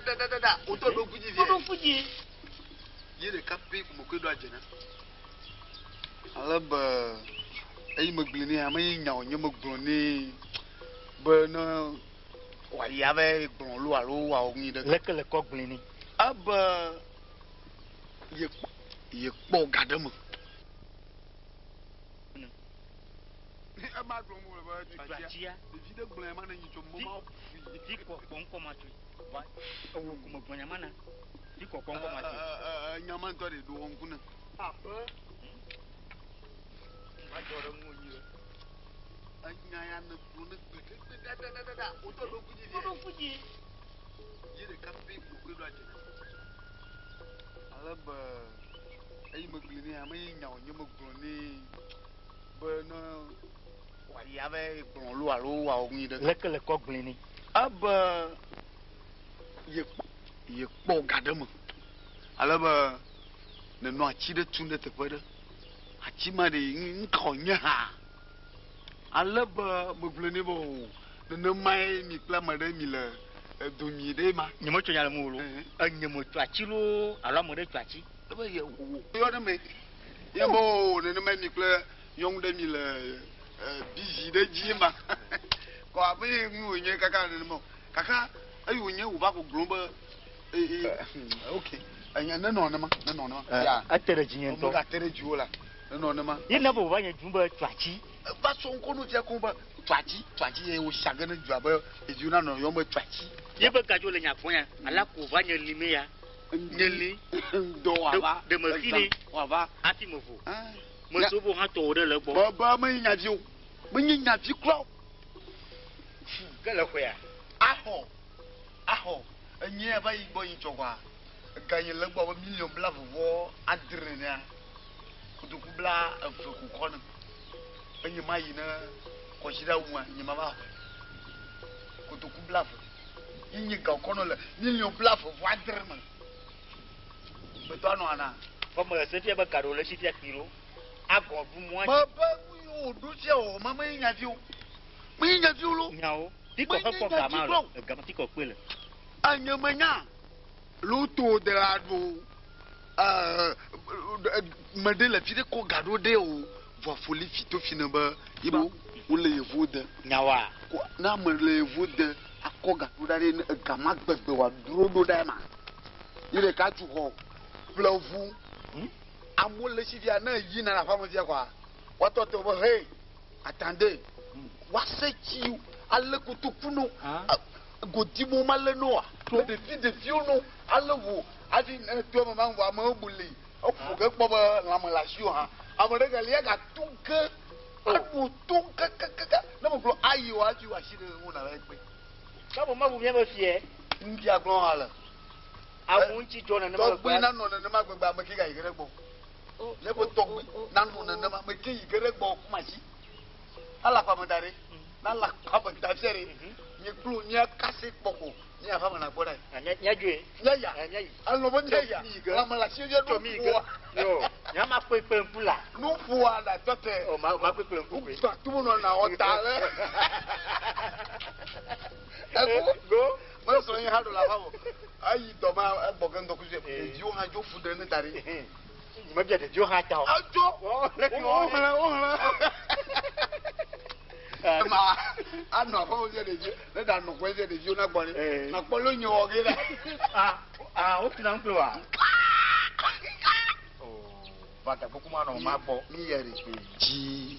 dadadadada wotɔ ɖo ŋku dzi Woɖo ŋku dzi. Ye ɖeka pɛ ko mekɔe ɖo adze na. Ale be eyi megblɔe nɛ ame yi nya wònye megblɔ nɛ be ne wòayi ava gblɔ loo alo wòawɔ nu ɖe. Leke le kɔ gblɔe nɛ? Ebe yekpɔ yekpɔ ga ɖe me. Ema gblɔm wòle be Tso atsia. Ɖevi ɖe gblɔe ma ne nyi tso mɔ ma fui. Vi kɔ kpɔ ŋkɔ ma tsoe. Va ewo ko megblɔ nya ma na. Vi kɔ kpɔ ŋkɔ ma tsoe. Nya ma ŋutɔ ɖe ɖo wɔ ŋku ne. Abe. Ma dzɔ ɖe ŋuwò nyuie. Enya ya ne gblɔ ne gbe ɖe gbe dadadadada wotɔ ɖo ŋku dzi. Woɖo ŋku dzi. Ye ɖeka pɛ ko mekɔe ɖo adze na. Ale be eyi megblɔe nɛ ame yi nya wònye megblɔ nɛ be ne wòayi ava gblɔ loo alo wòawɔ nu ɖe. Leke le kɔ gblɔe nɛ? Ebe yekpɔ yekpɔ ga ɖe me. Ale be nenɔ ati ɖe tum ɖe teƒe ɖe. Ati ma ɖe ŋka wònye hã. Ale be megblɔe nɛ be o nenemae mi kple ame ɖe mi le edomi ɖe ma. Nyemetso nya le ŋuwò loo. Enye metso ati loo alo ame ɖe tso ati. Ebe ye wò yɔ ɖe me. Ye be o nenemae mi kple nyɔnu ɖe mi le busy ɖe dzi ma. Kɔ abe ye nu wònye kaka nenema o. Kaka eyi wònye wòva gbɔgblɔm be ok enya nenɔ nenema nenɔ nenema. Ya. Ete ɖe dzinye ŋutɔ. Megate ɖe dziwò la nenɔ nenema. Ye na be wòva nye dum be tso ati. Eva sɔ ŋkɔ no fia koŋ be tso ati tso ati ye wòsia ge ne dua be ɖeviwo nanɔ yɔm be tso ati. Ye be gadzo le nya gbɔ ya ala ko wòva nye li me ya. Nye li. Ŋdɔ wòava. Ɖe mefi ne. Wòava. Hafi mevo. Meso bo hã tɔwò ɖe le egbɔ. Be be menye nyavi o. Menye nyavi kura o. Ke le xɔea? Axɔ. Axɔ. Enye va yi gbɔ yi tsɔ kɔa. Ega yi le egbɔ abe miliɔn bla vɔvɔ adre nenea. Kotoku bla eve ko kɔ ne. Enye ma yi ne kɔsiɖa wua nye ma va xɔe. Kotoku bla eve. Ye nye ga kɔ nɔ le miliɔn bla eve vɔ adre me. Gbetɔ anɔ ana. Vɔ me se fia be ga ɖewo le esi fia kpi ɖo. Agɔ ɖu mɔa dzi. Me be nu yiwo wòɖo fia wɔ ma menye nyavi o. Menye nyavi o lo. Nyawo. Fi kɔ he kpɔ ga ma lo. Ega ma fi kɔ kpe le. Enye menya. Loto de la ɖo. Me ɖe le fi ɖe kɔ ga ɖo ɖe o. Vɔ foli fi to fi ne be yiba wole yevuwo de. Nyawoa. Ko ne ame le yevuwo de akɔ ga ɖo ɖa ɖe ne ega ma gbegbe wòadro ɖo ɖa ma. Yi ɖeka tu xɔ ƒle ʋu. Amewo le si fia ne yina le aƒea me fia kɔa woatɔ te wo be hey attendez. Woase tsi ale kotoku no. Godimo ma le noa. Ne ɖevi ɖeviwo no ale ʋu hafi ne to eme ma ŋu amewo bu li. Eƒo ge kpɔ be lãme le asiwò hã. Ame ɖe galia gatu ge. Eɖo to kekekeke. Ne megblɔ ayi o hafi wòasi ɖe ŋu na va kpe. Ke bo mebu míabe fie. Ŋutia gblɔ hã le. Awu ŋuti dzɔ nenema Tɔgbui gbegbe. nanɔ nenema gbegbe ame ke gayi ge ɖe gbɔ. Míaƒe tɔgbui nanɔ nenema ame ke yi ge ɖe gbɔ kuma dzi. Alakpa me da ɖe. Na alakpa me da fia ɖe. Nye kplo mía kase kpɔ ko mía aƒe me nakpɔ ɖae. Míadzoe. Míaya. Míayi. Alɔ be míaya. Tso mi yi ge. Lãme le asi fia Tso mi yi ge. nuƒoa. Yo, nya ma kpɔe kple ŋku la. Nuƒoa la tɔtɛ. O ma ma kpɔe kple ŋku koe. Ŋkpa tu nɔ na wɔ ta le. Ego. Go. Mesrɔ̃ yi hã ɖo la va o. Eyi dɔ ma egbɔ ge ŋdɔkutsu. Ɖeviwo hã dzo fu ɖe ne da ɖi. Mebia ɖeviwo hã ta o. Edzo. Wohlẽ wohlẽ. Ma anɔ aƒeme fia ɖevi ne ɖe anɔ kɔe fia ɖeviwo na gbɔ ɖe. Nakpɔ lo nye wɔ ge ɖe. Ah, wotuna ŋu kple wa. Va gakuku ma nɔ ma gbɔ. Mi ya ɖe. Dzi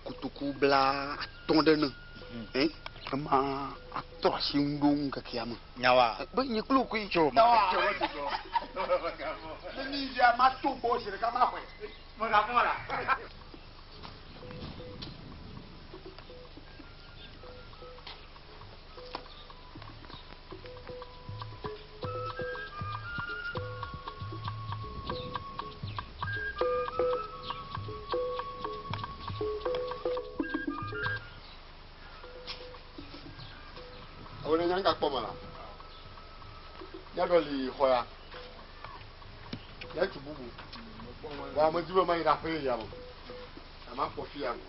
kotoku bla atɔ̃ ɖe ne. Ema atrɔ asi ŋu ɖo ŋkekea me. Nyawa. Be nye kple wò koe. Tso. Nyawa. Ne mi ya ma to gbɔ zi ɖeka ma xɔe. Megafɔ la. Awone nya ŋka kpɔ me la. Míaɖɔ li xɔ ya. Míatu bubu. Vɔ ame di be mayi ɖe aƒe yeyea me. Ama kpɔ fi ya me.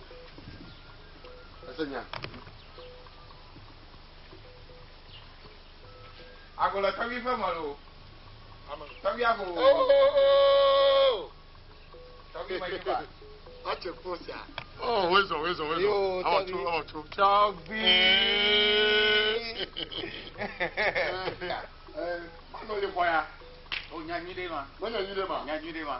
Ese nya. Ago le tɔgbi ƒe me loo. Tɔgbi ago. Oh! Tɔgbi me dzi va. Atse kpɔ sia. Oh, wezɔ, wezɔ, wezɔ. Yo, Awɔ tɔgbi. tso, awɔ tso. Tɔgbi. Manɔ le xɔ ya. O nya nyui ɖe ma. Menye nyui ɖe ma. Nya nyui ɖe ma.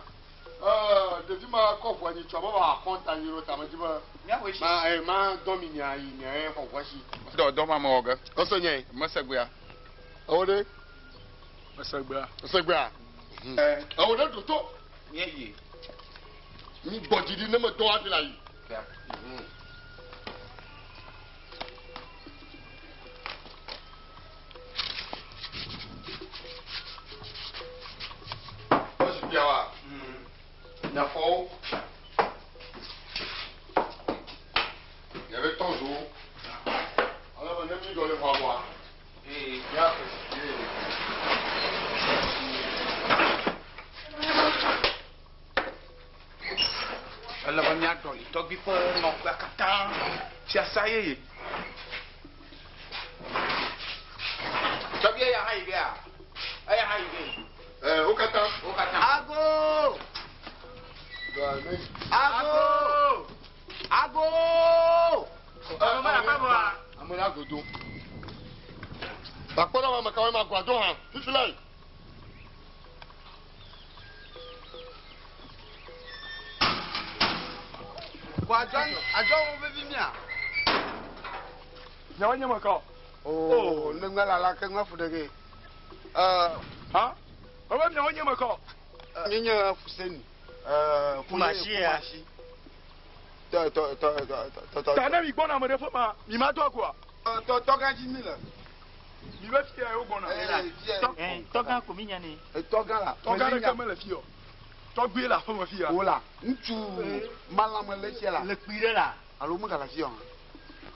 Ɖevi ma kɔ ʋua nyi tsɔ be wòaxɔ kɔnta nyi ɖo ta me dzi be Míaƒe si. ma ma dɔ mi nya yi nya xɔ ʋua si. Dɔ dɔ ma me wɔ ge. Ɔsɔ nye. Mesegbea. Ewo ɖe. Mesegbea. Esegbea. Ewo ɖe ɖo to. Míeyi. Mi gbɔ dzi ɖi ne me dɔ hafi la yi. Ya. Ɔsi bia wa. Nyafɔwo. Yɛrɛ tɔ zo. Ale be ne mi dɔ le xɔa bɔa. Ee. Ya esi ye. Ele be míaɖɔli tɔgbi ƒe nɔƒea katã. Fiasa yeye. Tɔgbi eya hã yi gea? Eya hã yi ge. Wo katã. Wo katã. Ago! Dɔ ne. Ago! Ago! Ame ma la bɔa. Ame la godo. Bakpɔ na ame kawoe ma go ado hã. Fifi la yi. Ko adzɔ adzɔ wo vevi mia. Nyawo nye me kɔ. Oh, ne ŋa la la ke ŋa fu ɖe ke. Ha? Ebe miawo nye me kɔ. Nye nye Fuseni. Kumasi ya. Tɔ tɔ tɔ tɔ tɔ tɔ. Ta ne mi gbɔna ame ɖe ƒe ma, mi ma do agoa. Tɔ tɔ gã dzi mi le. Mi be fia ye wo gbɔna. Tɔgã ko mi nya ne. Tɔ gã la. Tɔgã ɖeke mele fi o. Tɔgbi le aƒe me fia. Wo la. Ŋutsu malame le tsia la. Le kpui ɖe la. Alo megale fi o.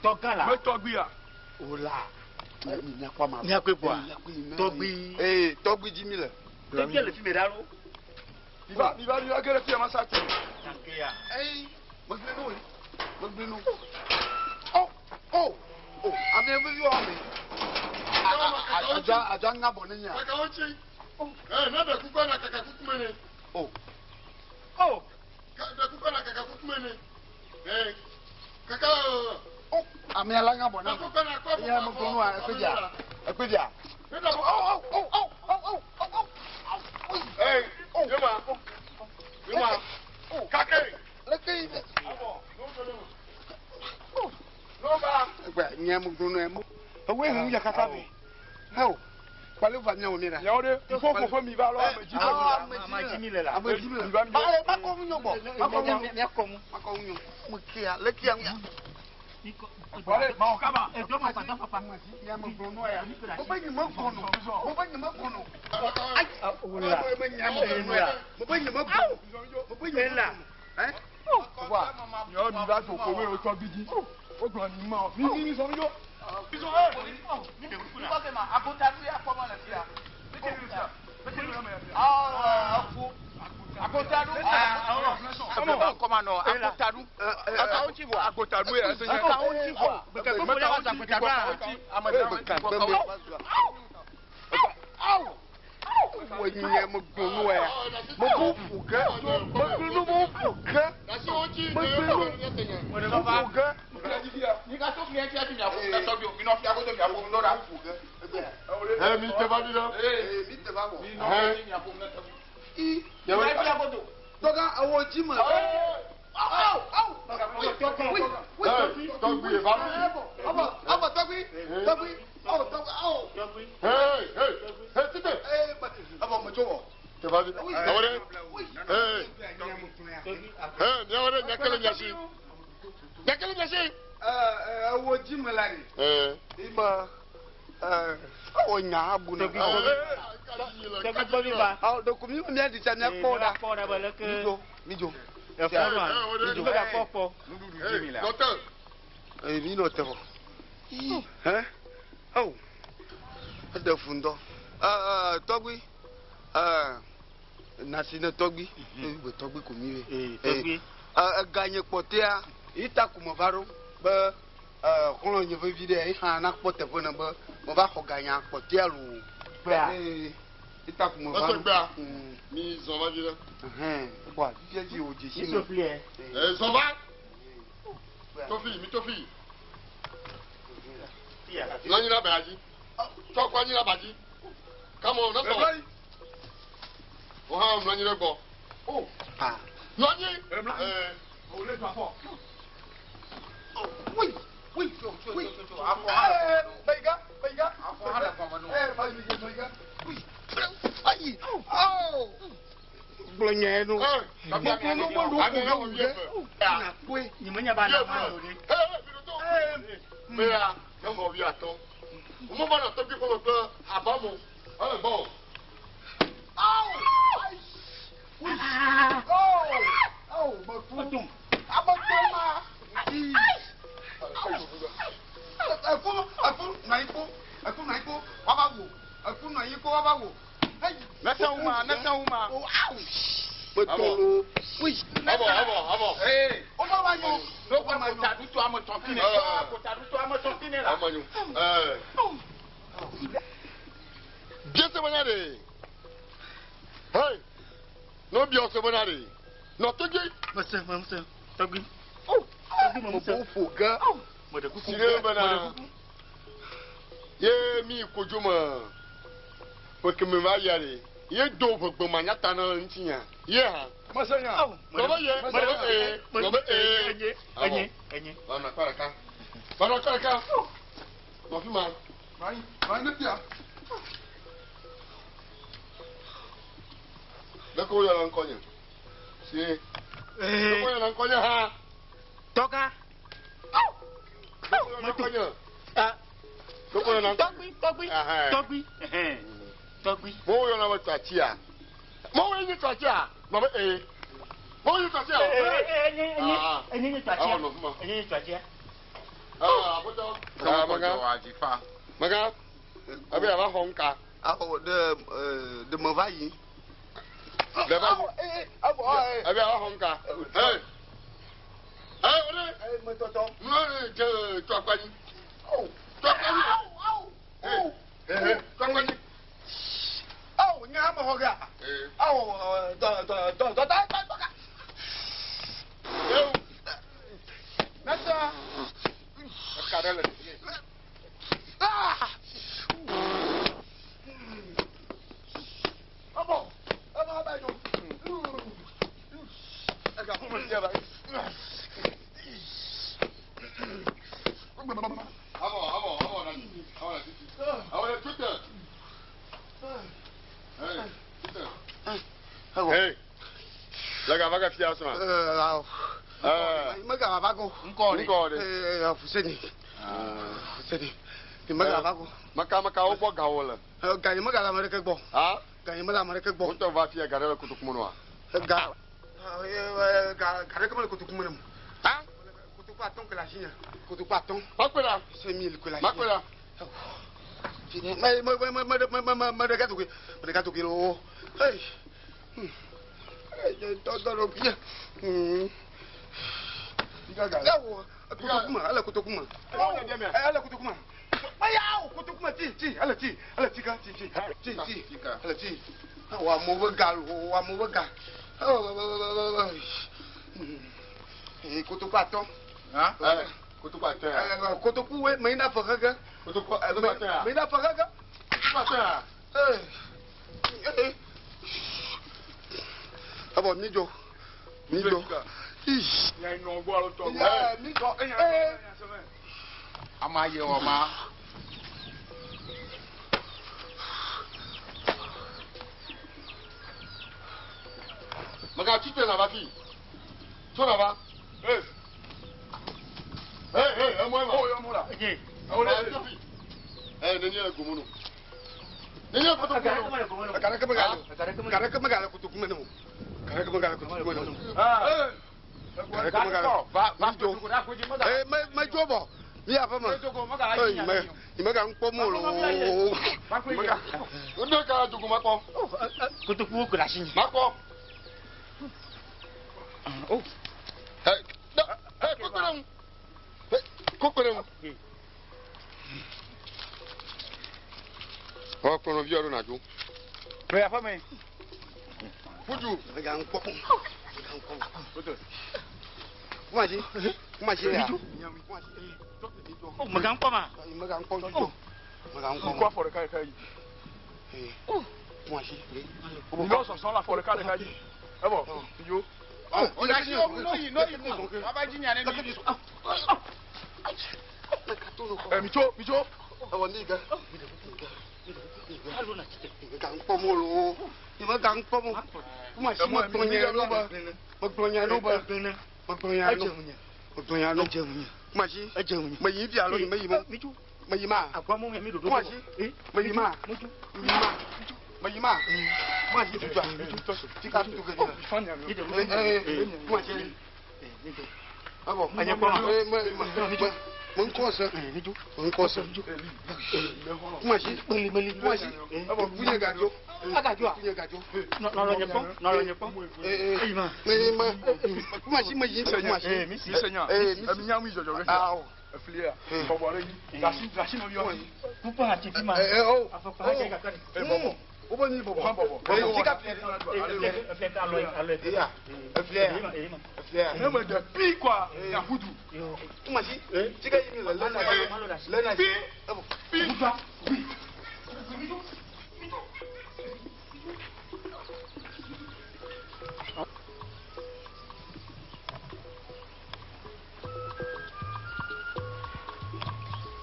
Tɔgã la. Me tɔgbia. O la. Miakpɔ ama. Miakpɔe kpɔa? Miakpɔe. Tɔgbi. Ee tɔgbi dzi mi le. Tɔgbi le fi mi ɖa lo. Mi va mi va mi va ge ɖe fia ma sa tu. Tanke ya. Eyi megblẽ nu megblẽ nu. O o o ame vevi wɔ ame. Adzɔ adzɔ ŋa bɔ ne nya. Kaka wo tsi. Ne ɖe kuku na kaka kuku me ne. O. O. Ɖe kuku na kaka kuku me ne. Kaka. O ame la ŋa bɔ na. Ɖe kuku na kɔ. Eya megblẽ nua ekpe dzia ekpe dzia. Ne ɖe O o o o o o o o. Ee, yema. Yema. Kake. Leke yi dɛ. Lɔba. Egbe nye megblẽ nua mo. Ewoe hɛn ya kaka bi. Hɛn o. Kpale va miawo mi ɖa. Nyawo ɖe ƒoƒo ƒe mi va lɔ ame dzi. Ame dzi mi le la. Ame dzi mi le. Mi va mi. Ba makɔ ŋu nyɔ bɔ. Makɔ ŋu nyɔ. Miakɔ mu. Makɔ ŋu nyɔ. Mo kia leke ya ŋu. Wale ma wɔ kaba. Dɔ papa dɔ papa. Nye megblẽ nua ya. Mo be nye me gɔnɔ. Mo be nye me gɔnɔ. O la. Mo be nye me gɔnɔ. Mo be nye me gɔnɔ. Mo be nye me Ela. gɔnɔ. Ɛ? Wa. Nyawo mi va to ko me tɔgbi dzi. O gblɔ ni ma. Mi mi mi sɔ mi dzo. Mi sɔ ɛ. Nukɔ ke ma agotadu ya kpɔ ma le fia. Agotadu. Agotadu. Kɔma nɔ agotadu. Akawo ŋuti vɔa. Agotadu ye ese nye. Akawo ŋuti vɔa. Gbogbo la wa agotadu a. Ame ɖewo ŋuti vɔ kawo. Wo nye megblẽ nua ya. Mo bu ƒu ge. Megblẽ nu mo ƒu ge. Asi wo tsi. Megblẽ nu. Mo ƒu ge. Mi ka to fia tia ti miaƒo na tɔgbi o. Mi nɔ fia godo miaƒo nu ɖa. Ɛ mi te va di ɖe. Ee mi te va wɔ. Mi nɔ fia ti miaƒo nu na tɔgbi. I. Mi nɔ fia godo. Tɔgã ewo dzi me. Awo awo. Tɔgbi ye va. Ɔbɔ ɔbɔ tɔgbi tɔgbi ɔwɔ tɔgbi awɔ. Hey hey hey tite. Ee ɔbɔ metso wɔ. Te va di. Awo ɖe. Hey. Hey miawo ɖe miakele miasi. Miakele miasi. Ɛɛ ewo dzi me la yi. Ee. Ima ɛɛ ɔwɔ nya abu na. Tɔgbi gbɔ mi va. Awɔ ɖeko mi mia di tsa mia kpɔ ɖa. Kpɔ ɖa be leke. Mi dzo mi dzo. Efɔ ma. Mi be gakpɔ kpɔ. Nuɖuɖu dzi mi la. Docteur. Ee mi nɔ te vɔ. Hɛn awo eɖe fu ŋutɔ. Ɛɛ tɔgbi ɛɛ nasi ne tɔgbi. Egbe tɔgbi ko mi Ee be. tɔgbi. Ega nye kpɔtɛa ita ko me va ɖo be xɔlɔ̃ nye vevi ɖe ye hã nakpɔ teƒe ne be me va xɔ ganya kpɔtɛa loo. Gbea. Ee, ita kuma Ese gbea. Mi zɔn va vi ɖe. Ɛhɛn, bɔn fifia dzi o dzesi Mi me. so fliɛ. Ee, zɔn va. Tofi, mi tofi. Fia. Nɔ anyi ɖe abaya dzi. Tsɔ kɔ anyi ɖe aba dzi. Come on, ne sɔ. Wo hã mlɔ anyi ɖe gbɔ. Ah. Nɔ anyi. Ee. Oui, oui, oui. Ee, Mayiga, Mayiga. Ee, Mayiga, Mayiga. Oui. Ayi. Oh. Gblɔ nya nu. Ee, Gbogbo nu mo lu Ame ko na wɔ wu vie ɖe. eve. Na koe. Nye me nya ba Vie na eve. ma o ɖe. Ee, mi ɖo to. Meya, ne xɔ vie atɔ̃. Wo va nɔ tɔgbi ƒe me kple abamo. Ele gbɔ o. Awo. Oui. Oh. Oh, meku. Etum. Abe to ma. Eku, eku, nɔ anyi kpo. Eku nɔ anyi kpo. Woava wò. Eku nɔ anyi kpo woava wò. Heyi. Nese wu ma, nese wu ma. Oh, awu. Metɔ lo. Oui. Abɔ, abɔ, abɔ. Ee. Wova va nyo. N'o kɔ kota du to ame tɔn fi ne. Kota du to ame tɔn fi ne la. Amanyo. Ee. Bia se bena ɖe. Hey. No bia se bena ɖe. Nɔ to dzi. Mese, mese. Tɔgbi. Oh. Tɔgbi me mese. Mo ƒo ge. Me ɖe kuku. Si ɖe Me bena. ɖe kuku. Ye mi kodzo me. Ƒe keme va yia ɖe. Ye do ʋegbe manyata na ŋutinya. Ye hã. Mese nya. Awo. Nɔ be ye. Nɔ be ee. Nɔ be ee. Enye, enye, enye. Va nɔ akpa ɖeka. Va nɔ akpa ɖeka. Nɔ fi ma. Nɔ anyi ne fia. Leke woyɔna ŋkɔnye? Sie. Leke Ee. woyɔna ŋkɔnye hã? Tɔga. Leke woyɔna ŋkɔnye? Ah. Leke woyɔna ŋkɔnye? Tɔgbi, tɔgbi. Ɛhɛn. Tɔgbi. Ɛhɛn. Tɔgbi. Mo yɔna be tɔatsia. Mo ye nye tɔatsia. Nɔ be ee. Mo ye nye tɔatsia. Ee, ee, enye, enye. Ah. Enye nye tɔatsia. Awɔ nɔ fi ma. Enye nye tɔatsia. Ah, aƒetɔ. Ah, maga. Wa dzi fa. Maga. Ebe yava xɔ ŋka. Awɔ ɖe ɖe me va yi. Ɖe va yi. Ee, awɔ ee. Ebe yava xɔ ŋka. Hey. Hey, wòle. Ee, metɔtɔ. Nua dze tɔ akpa dzi. Oh. Tɔ akpa dzi. Awu, awu. Hey. Hey, hey, tɔ akpa dzi. Awu, nye hã mexɔ gea. Ee. Awu, dɔ, dɔ, dɔ, dɔ, dɔ, dɔ, dɔ. Yewu. Nasa. Eka ɖe le. Ah! Ɔbɔ, ɔbɔ, ɔbɔ, dzo. Ega ƒome sia va. Abɔ, abɔ, abɔ na titi. Abɔ na titi. Abɔ na tute. Hey, tute. Awɔ. Hey. Le gava ke fia srɔ̃a. Ee, awɔ. Ee. Megava go. Ŋkɔ ɖe. Ŋkɔ ɖe. Ee, Fuseni. Fuseni. Megava go. Maka maka wo gbɔ gawo le. Ga nye megale ame ɖeke gbɔ. Ha? Ga nye mele ame ɖeke gbɔ. Wotɔ va fia ga ɖe le kotoku me nɔa. Ga ga ga ɖeke mele kotoku me nem. Ha? Kotoku atɔ̃ ko le asinye. Kotoku atɔ̃. Makpe ɖa. 5000 ko le asinye. Makpe ɖa. Me me me me me me me me ɖeka tokui. Me ɖeka tokui loo. Hey. Hey, dɔ dɔ ɖo fia. Ewo kotoku me, ele kotoku me. Ele kotoku me. Eya o kotoku me ti ti ele ti ele ti ka ti ti ti ti ele ti. Wò amewo ƒe ga loo, wò amewo ƒe ga. Ee, kotoku atɔ̃. Ha? Ee, kotoku atɔ̃ ya. Kotoku woe me yina fe xexe. Kotoku kotoku atɔ̃ ya. Me yina fe xexe. Kotoku atɔ̃ ya. Ee. Ee. Abɔ mi dzɔ. Mi dzɔ. Ih. Nya nɔ gbɔ alo tɔ gbɔ. Ee, mi dzɔ. Ee. Ama ye wɔ ma. Maka tute na va fi. Tso na va. Hey. Hey, hey, emɔ ema. O yɔ mo la. Enye. Awole tofi. Ee, nenye le gomo no. Nenye kotoku Ga me ɖeke no. mele gome no. Ga ɖeke megale. Ga ɖeke mele Ga ɖeke megale kotoku me ne o. Ga ɖeke megale kotoku me ne o. Ee. Ga ɖeke megale. Va va Mi dzɔ. kotoku ɖe aƒe dzi mega. Ee, me me dzɔ bɔ. Mi aƒe me. Kotoku mega Ee, ayi me yi mega ŋu kpɔm o loo. Mega. Wode ka dogo makpɔ. Oh, kotokuwo ko le asinye. Makpɔ. Oh. Hey, da, hey, koko ɖe ŋu. Hey, koko ɖe ŋu. Ɔ kplɔ nɔviwò ɖo nàdzo. Mɛ aƒe me. Ƒudu. Megaŋkpɔ. Megaŋkpɔ. Kumasi. Kumasi ya. O megaŋkpɔ ma. Megaŋkpɔ ŋutɔ. Megaŋkpɔ. Ŋkɔ afɔ ɖeka ɖeka yi. Kumasi. Minɔ sɔsɔ le afɔ ɖeka ɖeka yi. Evɔ. Yo. Ɛ mitso mitso. Ewɔ ni ge. Megaŋkpɔ mo loo. Megaŋkpɔ mo. Kumasi megblɔ nya ɖo be. Megblɔ nya ɖo be. Megblɔ nya ɖo. Megblɔ nya ɖo. Kumasi. Meyi fia alo meyi mo. Meyi ma. Kumasi. Meyi ma. Meyi ma. Meyi ma. Kumasi tutua. Fika tutu ke ɖe. Kumasi. Evɔ. Me ŋkɔ se. Me ŋkɔ se. Kumasi. Kumasi. Funye gadzo. Funye gadzo. Nɔlɔ nye kpɔ. Nɔlɔ nye kpɔ. Eyi ma. Kumasi meyi kumasi. Mi se nya. Emi nya ŋui dzɔdzɔ ge. Awo. Eflia. Bɔbɔ ɖe dzi. Gasi gasi nɔviwo. Pupɔ hã tsi fi ma. O. Afɔkpa hã tse gaka. E bɔbɔ. Wobe nyi bɔbɔ. Hã bɔbɔ. Fika Eflia alɔ alɔ. Eya. Eflia. Eflia. Ne me ɖe pi kɔa, ya ƒudu. Kumasi. Fika yi mi le lena lena. Pi. Pi.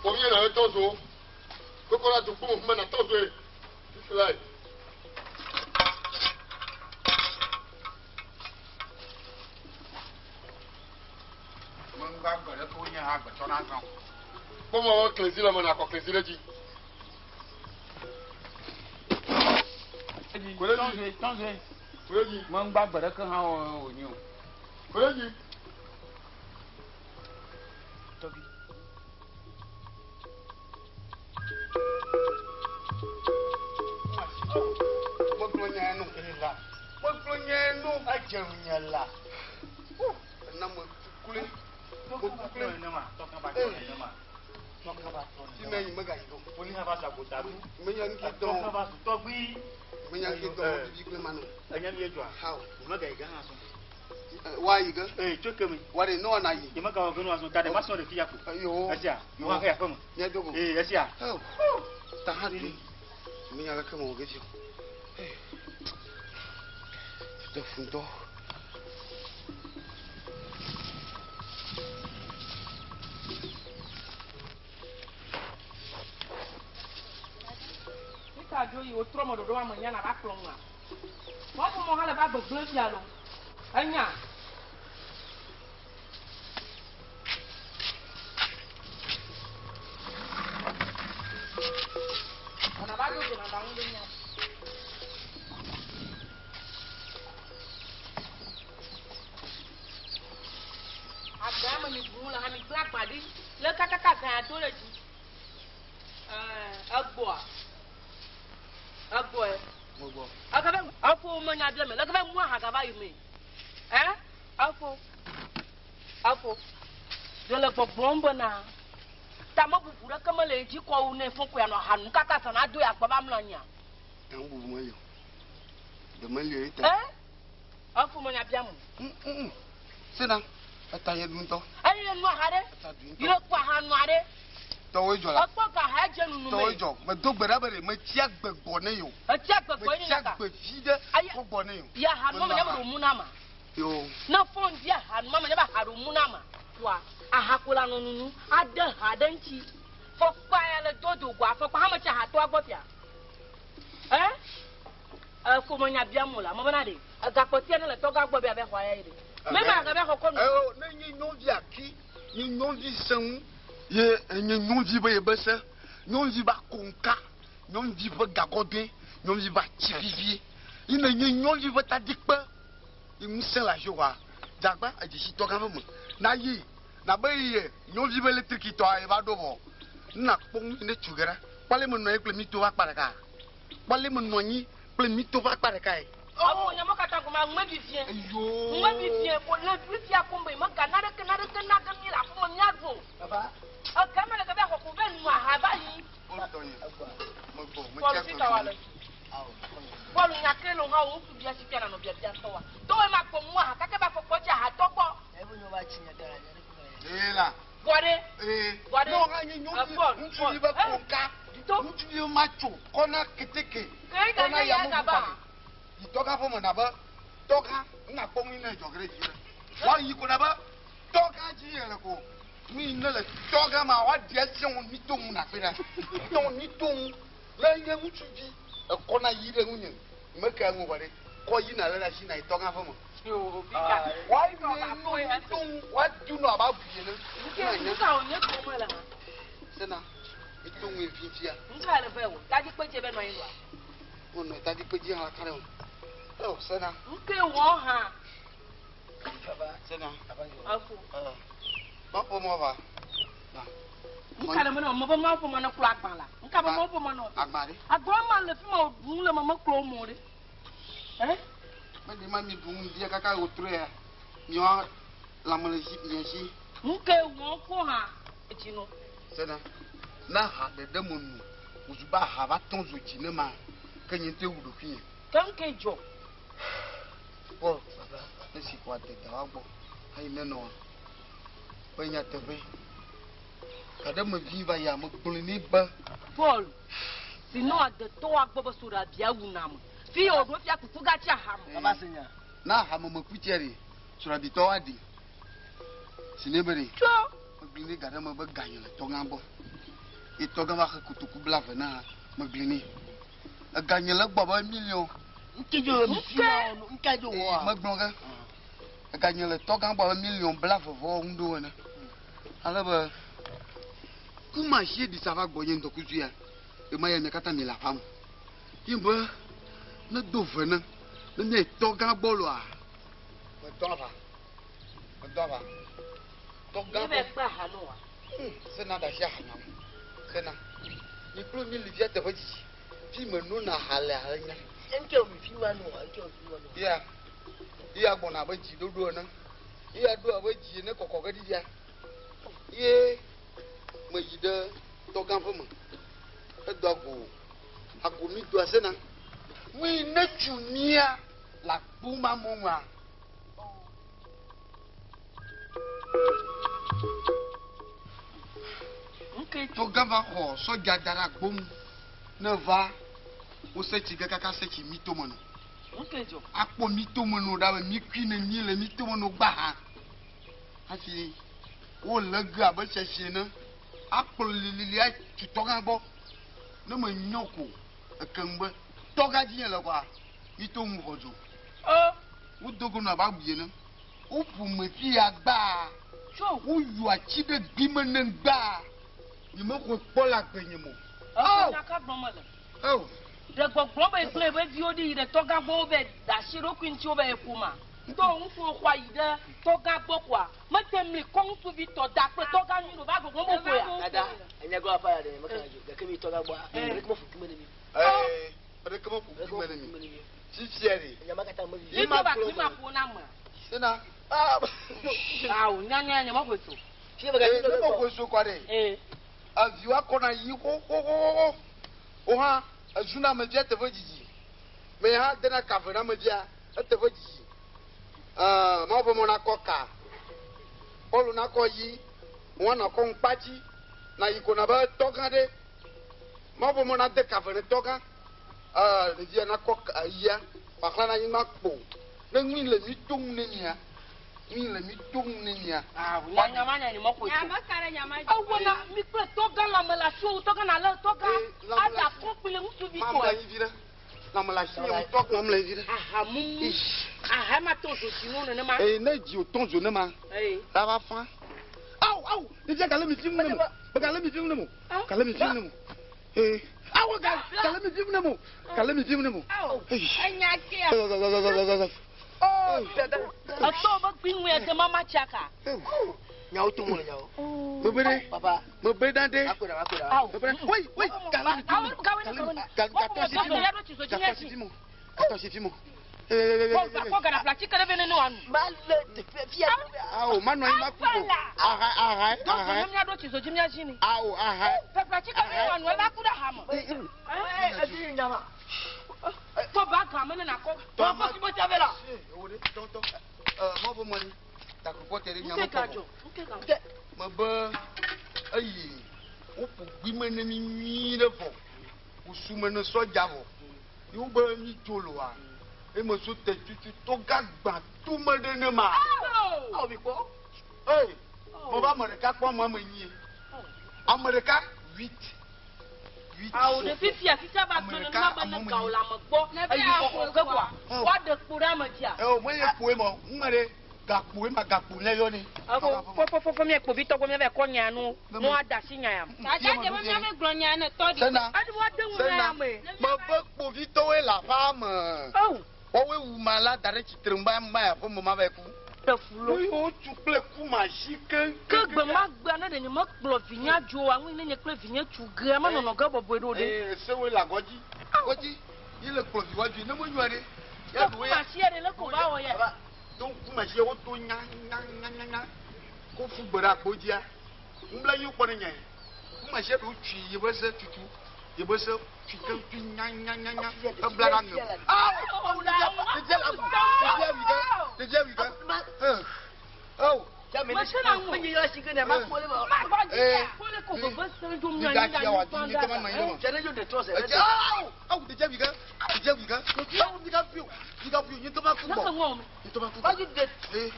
Omi na tɔ zo. Koko la tu kpɔ mo na tɔ zo ye. Fifi la ye. Kpɔ mo wɔ klezi le me na kɔ klezi ɖe dzi. Tɔnze tɔnze. Kure dzi. Meŋgba gbe ɖeke hã wònye o. Kure dzi. Tɔgbi. Megblɔ nya no. Megblɔ nya no. Edze ŋunye la. Ena me kule. Tɔkaba nenema. Tɔkaba tɔ nenema. Tɔkaba tɔ Ti nenema. me yi megayi ɖo. Poli hã va sa gota du. Menya nu ki dɔn. Tɔkaba su tɔgbi. Menya nu ki dɔn. Bibi kple manu. Enya mi edzɔa. Hawo. Mega yi gã hã sɔn. Wa yi ge. Ee tso kemi. Wa de ne wa na yi. Ye mega wɔ genu azɔ ta ɖe ma sɔn ɖe fi ya ko. Yo. Esia. Yo hã ke aƒe me. Mía dogo. Ee esia. Hawo. Ta hã ɖi. Menya leke me wɔ ge dzi o. Ɖe fu ŋutɔ. Nika dzo yi wotrɔ me ɖoɖo ame nya na va kplɔ ŋua. Mɔƒo mɔ hã le va gbegblẽ fia lo. Enya. Ɔna va do dzona va ŋu ɖe nya. Agba me mi bu le ha mi gblẽ agba ɖi. Le kakaka zã do ɖe dzi. Ɛɛ egbɔa. Egbɔe. Megbɔ. Eke be efo menya bia me. Leke be mua ha gava yi me. Ɛ efo. Efo. Ɖe le gbɔgblɔm bena tamebubu ɖeke mele edzi kɔ wu ne fɔ ko yanɔ ha nu kaka zã na do ya gbɔ va mlɔ anyia. Ta ŋu bubu meli o. Ɖe meli o ye ta. Ɛ efo menya bia mo. Sena. Eta ye ɖu ŋutɔ. Eye nua ha ɖe. Eta ɖu ŋutɔ. Yi ɖe kpɔ aha nua ɖe. Tɔwoe dzɔ la. Ekpɔ ga ha edze nunu Tɔwoe me. dzɔ. Medo gbe ɖa be ɖe metsi agbe gbɔ ne yo. Etsi agbe gbɔ ye Metsi naka. agbe vi ɖe Ayi. kɔ gbɔ ne yo. Ya ha nua me nya be ɖo mu na ma. Yo. Ne fɔn di aha nua me nya be aha ɖo mu na ma. Wa aha ko la nɔ nunu ade ha ɖe ŋuti. Fɔkpa ya le dodo go afɔkpa hã metsi aha toa gbɔ fia. Ɛ? Efo menya bia mo la, me bena ɖe. Egakpɔtia ne le tɔga gbɔ be abe xɔ ya yi ɖe. Me ma gabe xɔ kɔ nu. Eyo ne nye nyɔnuvi aki, nye nyɔnuvi sẽŋu ye nye nyɔnuvi be yebe se, nyɔnuvi ba konka, nyɔnuvi ƒe gagɔdoe, nyɔnuvi ba tsi vivie. Yi ne nye nyɔnuvi ƒe tadikpe, yi ŋusẽ le asi wa, dzagba edzesi tɔgã ƒe me. Na yi, na be yi nyɔnuvi be eletrikitɔa ye va ɖo vɔ. Na kpɔ nu ne tsu ge ɖa. Kpɔle me nɔ anyi kple mi to va akpa ɖeka. Kpɔle me nɔ anyi kple mi to va akpa ɖeka ye. Efo nye me katã gɔme ŋme vivie. Eyo. Ŋme vivie ko le vivia ko me mega naɖeke naɖeke nage mi le afi me míaɖu o. Baba. Eke me le ke be xɔ ko be nu aha va yi. Tɔnye. Megbɔ. Paul fika wa le fi. Paul nya ke le ha wo ŋutsu bia si fia nanɔ biabia tɔwa. Tɔwɔe ma kpɔ mu aha kake ba fɔkpɔ tsi aha tɔ gbɔ. Ee la. Vɔ ɖe. Ee. Vɔ ɖe. Ne wo hã nye nyɔnuvi, Paul, ŋutsuvi Paul. be Eh. konka. Dito. Ŋutsuvi ma tso kɔna keteke. Ke ga Kɔna nye ya yameʋu gaba. kpale. Yi tɔgã ƒe me na be tɔgã ŋna kpɔ ŋui ne dzɔ ge ɖe dzi ɖe. Woayi ko na be tɔgã dzi ye le ko. Nu yi ne le tɔgã ma woaɖi asia ŋu mi to ŋu na kpe ɖa. To mi to ŋu. Ne nye ŋutsuvi ekɔna yi ɖe ŋunye meke ŋu vɔ ɖe kɔ yi na le ɖe asi na yi tɔgã ƒe me. Yo, fika. Woayi nu mi to ŋu woadu nɔ abe abu ene. Nke nuka wònye ko me le hã. Sena mi to ŋu fifia. Nuka le vɛ wò. Tadi kpetse be nɔ anyi ɖoa. Wonɔ tadi kpedzi hã ka ɖe o. Eo sena. Nke wɔ hã. Sena. Efo. Maƒo mɔ va. Nuka le me nɔ me be mawo ƒe me ne klɔ agba la. Nuka be mawo ƒe me nɔ. Agba ɖe. Agba ma le fi ma wòɖu le me meklɔ mo ɖe. Ɛ? Mede ma mi ɖu ŋdia kaka wòtrɔe ya. Miɔ lãme le zi mia dzi. Nke wɔ ko hã edzi nɔ. Sena. Na ha ɖeɖe me nu. Wòzu be aha va tɔn zo dzi ne ma. Ke nye ŋutɔe wu ɖokuinye. Ke nke dzɔ. Paul, ne si ko ade da wa gbɔ. Hayi ne nɔa. Be nyateƒe. Gaɖe me vi va ya me gblɔe nɛ be. Paul, si nɔ adetɔa gbɔ be soɖabia wu na me. Fi yi wòɖo fia kuku gatsi aha me. Baba se nya. Na aha me meku tsia ɖe, soɖabitɔwo aɖi. Si ne be ɖe. Tso. Megblɔe nɛ gaɖe me be ganye le tɔgã gbɔ. Ye tɔgã va xe kotoku 20 na megblɔe nɛ. Eganye le egbɔ be miliɔn. Nke dzo mi fi ma wo, nke dzo wɔa. Megblɔ ge. Eganye le tɔgã gbɔ be miliɔn 20 vɔ ŋu ɖo ene. Ale be kuma si ɖi sa va gbɔ nye ŋdɔkutsu ya. Ema ya mia katã mi le aƒea me. Ye be ne do ve ne, ne mia yi tɔgã gbɔ loa. Medɔ aʋa. Medɔ aʋa. Tɔgã Ye be gbɔ. kpe aha nɔ wa. Sena ɖe asi aha nam. Sena. Mi kplo mi li fia teƒe dzidzi. Fi me no na aha le ale nya. Nke mi fi ma nɔ, nke mi fi ma nɔ. Ya. Ya gbɔna abe dzi ɖoɖo ene. Ya ɖo abe dzi ene kɔkɔ ge ɖi fia. Ye me yi ɖe tɔgã ƒe me. Edo ago. Ago mi doa sena. Mi ne tsu mia le akpo ma mo ŋua. Nke tɔgã va xɔ sɔdza da ɖe agbo ŋu. Ne va wose tsi ge kaka se tsi mi tome no. Nke dzɔ. Akpɔ mi tome no ɖa be mi kui ne mi le mi tome no gbã hã. Hafi wole ge abe tsɛtsi ene. Akplɔ lilili atsu tɔgã gbɔ. Ne me nyɔ ko ekeŋ be tɔgã dzi nye le kɔa mi to ŋu xɔ dzo. Ɔ. Wodo go nɔ abe abu ene. Woƒo me fi ya gbaa. Tso. Woyɔ atsi ɖe gbi me ne gbaa. Nye me xɔe kpɔ le agbe nye me o. Ɔ. Nya ka gblɔm mele? Eo. Ɖe gbɔgblɔ be gblẽ be viwo ɖi yi ɖe tɔgã gbɔ wo be da asi ɖokui ŋuti wo be eƒo ma. To ŋutsuwo xɔa yi ɖe tɔgã gbɔ koa. Mete mli kɔ ŋutsuvi tɔ da kple tɔgã nyui ɖo va gbɔgblɔ be ƒo ya. Dada, enya gbɔ afa ya ɖe, meka dzo. Gake mi tɔgã gbɔa, ɖeke meƒo kume ne mi. Ee, ɖeke meƒo kume ne mi. Fifia ɖe. Enya ma katã me vi. Mi to ba kli ma ƒo na me. Sena. Ah. Awo, nya nya nya meƒo so. Fifia be gake Ee, ne meƒo so kɔ ɖe. Ee. Eviwo akɔna yi xoxoxoxo. Wo hã ezuna ame via teƒe dzidzi. Me hã dena kave na ame via eteƒe dzidzi. Mawu ƒe mɔ nakɔ ka. Pɔlu nakɔ yi. Wɔna kɔ ŋkpa dzi. Na yi ko na be tɔgã ɖe. Mawu ƒe mɔ nade kave ne tɔgã. Ɖevia nakɔ yia. Kpakple na anyigba kpo. Ne nui le mi tom ne mia. Nui le mi tom ne mia. Awo, nya nya ma nya nye meƒo so. Nya me ka ɖe nya ma dzi. Ewɔna mi kple tɔgã lãme le asiwò, tɔgã na lé tɔgã. Ee, lãme le Ada asi. kɔ kple ŋutsuvi Mamle tɔe. anyi vi ɖe. Lãme le asi nye ŋutɔ, mamle anyi vi ɖe. Aha mumu. Ish. Aha ma tɔ zo dzi nu nenema. Ee, ne dzi wòtɔ zo nema. Ee. La va fa. Awu, awu, ɖevia gale mi fi ŋu ne mo. Gale mi fi ŋu ne mo. Gale mi fi ŋu ne mo. Ee. Awu, gale mi fi ŋu ne mo. Gale mi fi ŋu ne mo. Awu, Eish. enya kea. Oh, dada. Etɔ be gbi ŋu ya de mama tsaka. Nyawo to mo le nyawo. Mebe ɖe. Papa. Mebe ɖa ɖe. Akpe ɖa, akpe ɖa. Awu. Mebe ɖe. Woi, woi, gale mi fi ŋu ne mo. Gawe, Gale gawe, mi- gatɔ si fi mo. Gatɔ si fi mo. Gatɔ si fi mo. Paul, akɔ gana fla tsike ɖe be ne ne wòanu. Ma le teƒe fia. Awo, manɔ anyi ma ku o. Aha, aha, Donc, aha. ne míaɖo tsi zo dzi míadzi ni. Awo, aha. Fefla tsike be ne wòanu, eva ku ɖe aha me. Edi nyama. Kɔ ba game ne nakɔ. Tɔ kɔ si bɛ la. Ewo ɖe tɔntɔn. Mɔ fɔ mɔ ni. Takpɔ tɛ ɖe nyama Nke kɔ. gadzɔ. Nke gadzɔ. Mebe eyi woƒo gbime ne mi nyui ɖe vɔ. Wosu me ne sɔdza vɔ. Ye wobe mi dzo loa. Eme so te tutu tɔga gbã tome ɖe ne ma. Awo mi kpɔ. Ee, mebe ame ɖeka kpɔ ame ame enyi. Ame ɖeka huit. Huit. Awo ɖe fifia fifia ba Ame gbe ɖeka, nenema be ame ne ame gawo enyi. le ame gbɔ. Ne be Eyi aƒo xɔxɔ ge kɔa. Oh. Woaɖe kpo ɖe ame dzia. Eo menye kpoe ma o. Ŋme ɖe gakpoe ma gakpo ne yɔ ne. Fɔfɔfɔfɔ mi kpovitɔ gbɔ mi va kɔ nya nu. Nu ada si nya ya. Dada dze be míabe gblɔ nya ne tɔ ɖi. Sena. Edi woade ŋu na Sena. ya me. Mebe kpovitɔwoe le aƒea me. Ewu. Woawoe wu ma la da ɖe tsitre ŋu ma ya ƒe me ma va yi ku. Ɖe fu lo. Nu yiwo tu kple ku ma zi keŋ. Ke gbe ma gbea ne ɖe nye mekplɔ vinye dzo wa ŋu ne nye kple vinye tu gea menɔnɔ ge bɔbɔe ɖo ɖe. Ee, sewoe le agɔdzi. Agɔdzi. Ye le kplɔ viwoa dzoe ne menyɔa ɖe. Ya Ke ɖu ya. kuma si ɖe le ko va wɔ ya. To kuma si woto nya nya nya nya nya. Ko fu gbe ɖe agbo dzia. Ŋubla yi kpɔ ne nye. Kuma si ɖo tui yi be se tutu. Yi be se tui keŋ tui nya nya nya nya. Ebla ɖe aŋe. Ah! Ɖevia la wu. Ɖevia wi ke. Ɖevia wi ke. Eh. Oh. Mesena ŋu. Menye yɔ si ke ne ma kpɔ le ma. Ma gbɔ dzi Eh. ya. Ko le ko veve se dzo Mi mia da anyi tia wa ɖe di mi tɔ ma nɔ anyi ɖe me. Jɛnɛ jo de trɔ sɛ. Edze awo awo ɖevia wi ke. Ɖevia wi ke. Awo mi ka fi o. Mi ka fi o. Nye tɔ ma ku Ne gbɔ. ke ŋɔ me. Nye tɔ ma ku gbɔ. Wájú de. Eh.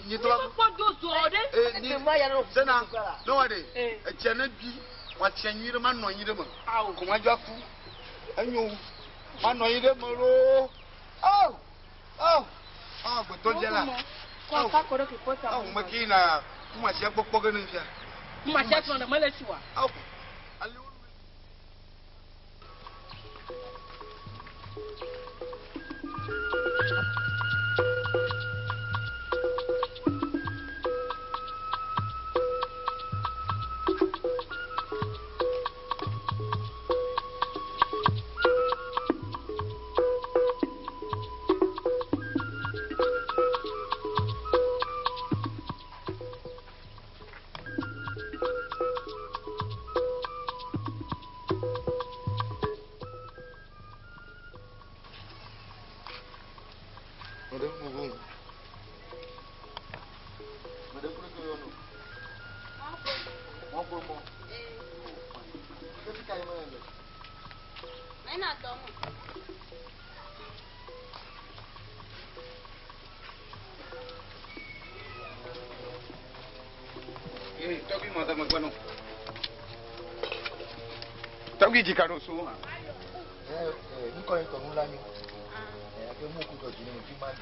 Nye Mi tɔ ma ku. mekpɔ do zɔ ɖe. Eh, ni Ete ma ya no. sena ne wa ɖe Eh. etsia ne bi wòatsia nyui ɖe manɔ anyi ɖe me Awo. ko ma dzo aku enyo manɔ anyi ɖe me loo aw aw aw agbetɔ dze la Kɔ ka kɔ ɖe ke kɔ ta. aw me ke yina kuma sia kpɔkpɔ ge ne fia Kuma sia srɔ̃ ɖe mele si wa. aw ale wo. Mede ŋu ŋu. Mede kule ke yɔ no. Mɔ gbɔ mɔ. Ke fi ka yi me le? Mena dɔ me. Ee, tɔgbi mɔ dama gbɔ nɔ. Tɔgbi dzika ɖo so hã. Nukɔ yi tɔ nu la nyo. Ɛ ake mu ku dɔ dzi ne fi ma di.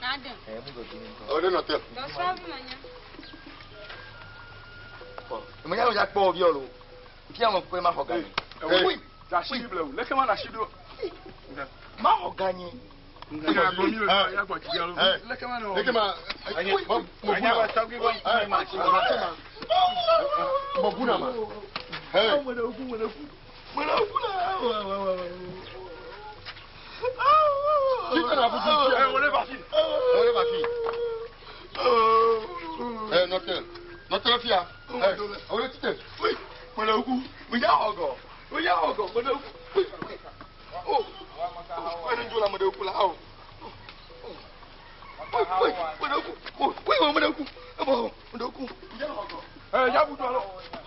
Nade. Ɛ mu dɔ dzi ne ŋutɔ. Ɔ ɖe nɔ te. Dɔsrɔ̃vi menye. Eme nya ya kpɔ vi lo. Fia mo kpe ma xɔ ganye. Ee. Asi blewu. Leke ma na asi ɖo. Ma xɔ ganye. Eh. Leke ma nɔ. Leke ma. Mo Anya buna. wa tɔgbi bɔ Eh, ma asi. Mo buna ma. Eh. Qui t'a la boutique? Eh, wole va fi. Wole va fi. Eh, nɔte. Nɔte le fia. Eh, wole tite. Oui. Mo le ku. Mo ya xɔ gɔ. Mo ya xɔ gɔ. Mo le ku. Oh. Oh, ne dzo la mo le ku la. Oh. Oui, oui, mo le ku. Oh, oui, mo le ku. Eh, bon, mo le ku. Mo ya xɔ gɔ. Eh, yabu do alo.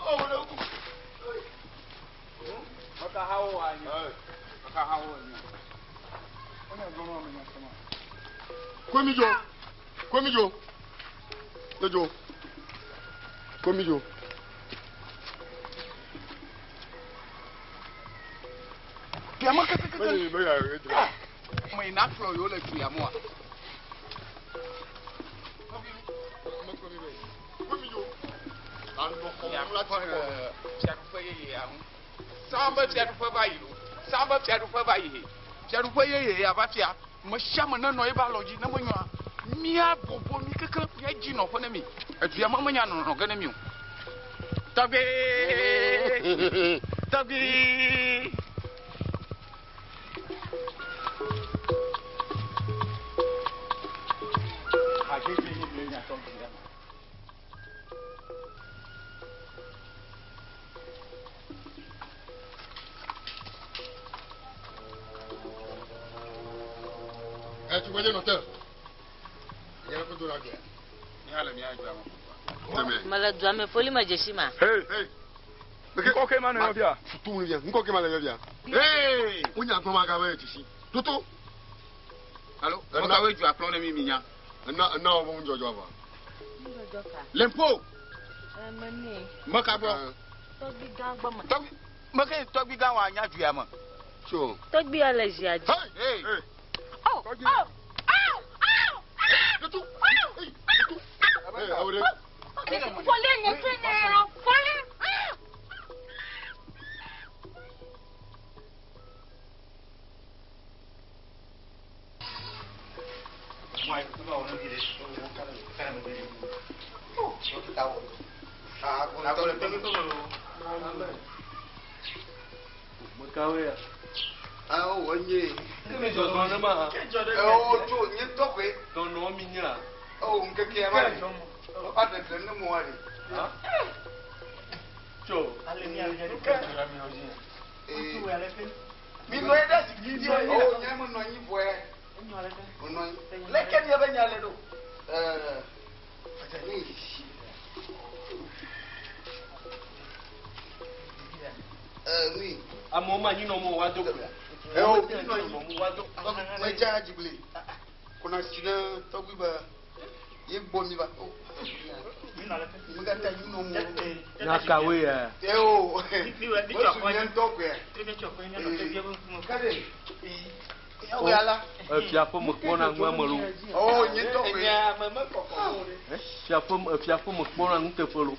Oh, mo le ku. Maka hawo wa nyi. Eh. Maka hawo wa nyi. Onya gbɔn ma me nya sɔma. Komi jo. Komi jo. Ne jo. Komi jo. Piama keke keke. Bẹ́ẹ̀ni bẹ́ẹ̀ yà Ame yi na kplɔ yewo le du ya mɔa. Komi jo. Alɔ xɔ la ti kɔ. Fiaɖuƒe yeye ya ŋu. Sã be fiaɖuƒe va yi lo. Sã be fiaɖuƒe va yi. Fiaɖuƒe yeye ya va fia. Me sia ame nenɔ eƒe alɔ dzi ne menyoa. Mía bɔbɔ mi keke mía dzi nɔƒe ne mi. Edu ya me menya nɔnɔ ge ne mi o. Tɔgbi. Tɔgbi. Ɛ tugbedze nɔ te. Yɛrɛ ko do la gɛ. Mele dua me foli me dzesi ma. Hey hey. Ŋkɔ ke ma ne yɔ fia. Futu mu fia. Ŋkɔ ke ma le yɔ fia. Hey. Wonya gbɔn ma ka be dzesi. Toto. Alo. Mɔkawoe dua kplɔ ne mi mi nya. Ena ena wo be ŋudzɔdzɔ vɔ. Ŋudzɔdzɔ ka? Lempo. Eme nɛ. Meka gbɔ. Tɔgbi gã gbɔ me. Tɔgbi meke tɔgbi gã wa nya dua me. Tso. Tɔgbi ya le zia dzi. Hey. Hey. Oh, oh, oh, oh, Tutu. oh, Hey. Tutu. Hey, awo de. Foli nye fi ne yɔ. Foli. Mekawoe ya. Awo wonye. Kemi zɔzɔ ne ma. Ewo tso nye tɔkɔe. Dɔnɔ mi nyra. Ewo ŋkeke ya ma ɖe. Woba ɖeɖe ne mo wa ɖe. Tso. Mi nɔ anyi ɖe zikpui dzi. Ewo nye me nɔ anyi vɔe. Me nɔ anyi. Leke miabe nya le ɖo? Ɛɛ. Ɛɛ nui. Amewo ma nyi nɔ mo wa do gbe. Ewo mi nɔ anyi. Mo wa do. Medza dzigble. Kona si ne tɔgbi be ye gbɔ mi va. Megata nyi nɔ mo. Nya kawoe ya. Ewo. Mesu nye ŋutɔ koe. Kade. Yawo ya la. Efiaƒe me kpɔna nu ame lo. Oh, nye ŋutɔ koe. Fiaƒe fiaƒe me kpɔna nuteƒe lo.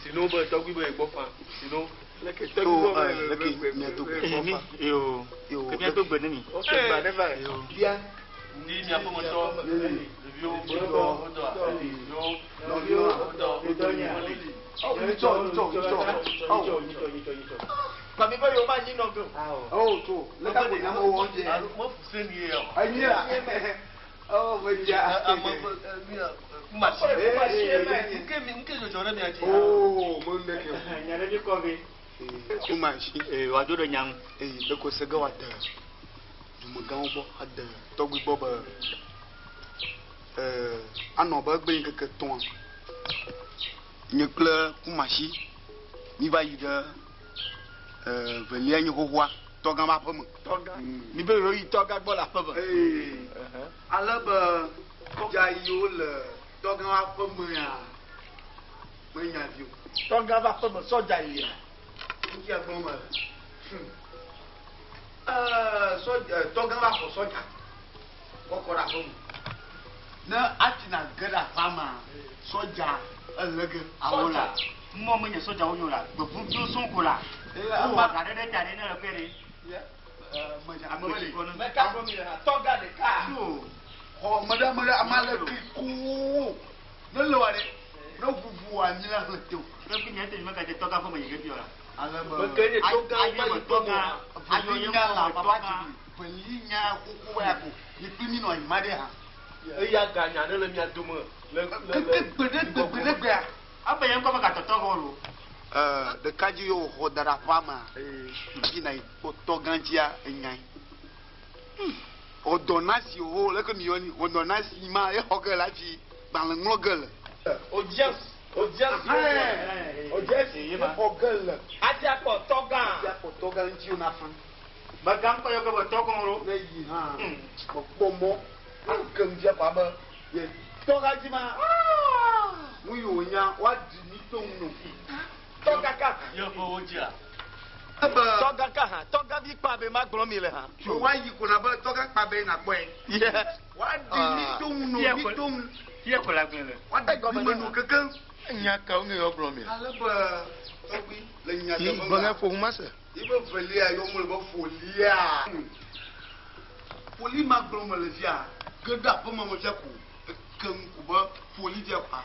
Sino be tɔgbi be gbɔ fa. Sino. To leke mia do gbe. Yo. Ke mia do gbe ne mi. Bia. Ndi miaƒe me tɔ. Ɖeviwo gbɔdɔ gbɔdɔ. Ɖeviwo Nɔviwo. gbɔdɔ. Oh, nitsɔ nitsɔ nitsɔ. Oh. Kpami be yewo ma nyi nɔ ge o. Oh, to. Leka ko nyame wɔ dze. Alo mefu se ni ye o. Anyi la. Oh, medza. Ame ƒe kumasi. Nke mi nke dzɔdzɔ ɖe mia dzi. Oh, me leke. Nya ɖe mi kɔ be. Kumasi. Ee wa do ɖe nya ŋu. Eye leko se ge wa de dumegãwo gbɔ ade tɔgbi gbɔ be ɛɛ anɔ be egbe ŋkeke tɔ̃a. Nye kple Kumasi mi va yi ɖe ɛɛ velia nye xoxoa tɔgã ƒe aƒeme. Tɔgã. Mi be yewo yi tɔgã gbɔ le aƒe me. Ee ale be dza yiwo le tɔgã ƒe aƒeme ya menya vi o. Tɔgã ƒe aƒe me sɔdza yia. Ŋutia gblɔm mele. Ɛɛ sɔdza tɔgã va xɔ sɔdza kɔkɔ ɖe aƒeme. Ne atina ge ɖe aƒea mea sɔdza ele ge awo la. Mɔ menye sɔdzawo nyo la. Gbevuviwo sɔŋ ko la. Ee, Wowɔ ama- ga ɖe ɖe ta ɖe ne le kpe ɖe. Ɛɛ medza ame mele. Meka gblɔ mi le hã tɔgã ɖeka. Xɔ me ɖe ame ɖe ame le kli koo. Ne le wa ɖe ne ʋuʋu anyi la hlẽ te o. Tɔgbi nye te megadze tɔgã ƒe me yi ge fi o la. Ale be Meke nye tɔgã Ayi va me yi tɔgã. Ayɔ veli nye nya la ŋkɔ me papa tɔgã. dzigbe. Veli nya xoxo ya ko. Mi kpli mi nɔ anyi ma ɖe hã. Eya ganya ɖe le mia dome. Le le Keke le. gbe ɖe gbe gbe ɖe gbea. Abe nye ŋkɔ megatɔ tɔgã o lo. Ɛɛ ɖekadzi ye wòxɔ da ɖe aƒea mea yina yi kpɔ tɔgã dzia enyae. Ɔdɔnasi wo leke mi yɔni ɔdɔnasi ma exɔ ge le hafi gbalẽ ŋlɔ ge le. Audience. Audience. Audience exɔ ge le. Ati akpɔ tɔgã. Ati akpɔ tɔgã ŋuti wona fa. Megã ŋkɔ yɔ ge be tɔgã o lo. Ne yi hã mekpɔ mɔ ake ŋuti akɔ abe ye tɔgã dzi ma nu yi wònya woaɖi mi to ŋu no. Tɔgã ka hã. Yeƒe wo dzia. Ebe Tɔgã ka hã. Tɔgã vi kpa be ma gblɔ mi le hã. woayi ko na be tɔgã kpa be nakpɔe. Yeah. Woaɖi mi to ŋu no mi to ŋu. Fie ko la gblẽ le. Woaɖi mi me no kekeŋ. Nya kawo ŋe yɔ gblɔ mi? Ale be tɔgbi le nya Yi teƒe gbɔngɛ ma. ƒo ŋu ma se. Ibe velia yɔ mo le be folia. Foli ma gblɔ me le fia. Ge ɖe aƒeme me fia ko. Eke ŋu ko be foli fia kɔa.